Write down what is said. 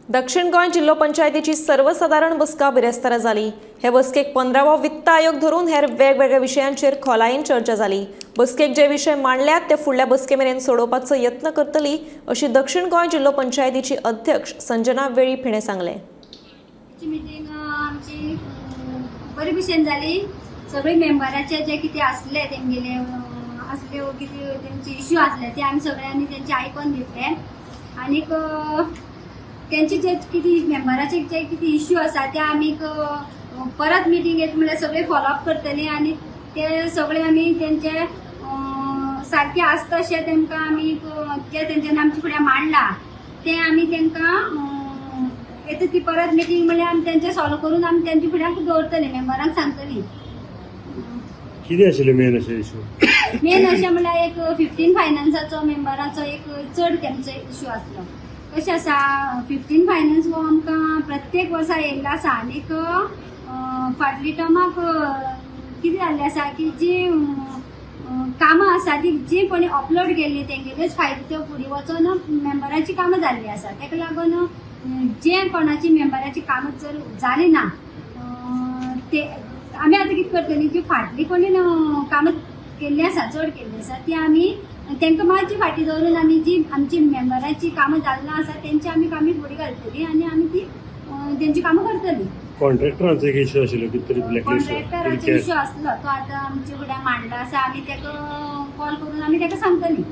दक्षिण गोंय जिल्हो पंचायतीची सर्वसादारण बसका बिरेस्तारा जाली. हे बसकेक 15वो वित्त आयोग धरून हेर वेगवेगळ्या विशयांचेर खोलायेन चर्चा जाली. बसकेक जे विशय मांडल्यात ते फुडल्या बसके मेरेन सोडोवपाचो यत्न करतली अशी दक्षिण गोंय जिल्हो पंचायतीची अध्यक्ष संजना वेळीप हिणें सांगलें. मिटींग आमची बरी भशेन जाली. सगळे मेंबराचे जे कितें आसले तेमगेले आसले कितें तेमचे इश्यू आसले ते आमी सगळ्यांनी तेंचे आयकोन घेतले आनीक तेंचे जे कितें मेंबराचे जे कितें इश्यू आसा ते आमी परत मिटींग येत म्हणल्यार सगळे फॉलोअप करतले आनी ते सगळे आमी तेंचे सारके आसता अशें तेमकां आमी ते तेंच्यांनी आमचे फुडें मांडला ते आमी तेंकां येता ती परत मिटींग म्हणल्यार आमी तेंचे सॉल्व करून आमी तेंच्या फुड्याक दवरतले, मेंबरांक सांगतली. कितें आशिल्लें मेन अशें इश्यू? मेन अशें म्हणल्यार एक 15 फायनान्साचो मेंबराचो एक चड तेमचो इश्यू आसलो. कशें आसा 15 फायनान्स हो आमकां प्रत्येक वर्सा येयल्लो आसा आनीक फाटली टर्माक कितें जाल्लें आसा की जी कामां आसा ती जी कोणी अपलोड केल्ली तेंगेल्योच फायली त्यो फुडें वचोन मेंबराची कामां जाल्लीं आसा. ताका लागून जे कोणाची मेंबराची कामां जर जाली ना ते आमी आतां कितें करतली जी फाटली कोणी कामां केल्ली आसा चड केल्ली आसा ती आमी तांकां मातशी फाटीं दवरून आमी जी आमची मेंबराची कामां जाल्ली आसा तेंची आमी कामां फुडें घालतली आनी आमी ती तेंची कामां करतली. कॉन्ट्रॅक्टरांचो एक इश्यू आशिल्लो कितें तरी ब्लॅकलिस्ट? कॉन्ट्रॅक्टराचो इश्यू आसलो तो आतां आमचे फुडें मांडला आसा, आमी ताका कॉल करून आमी ताका सांगतली.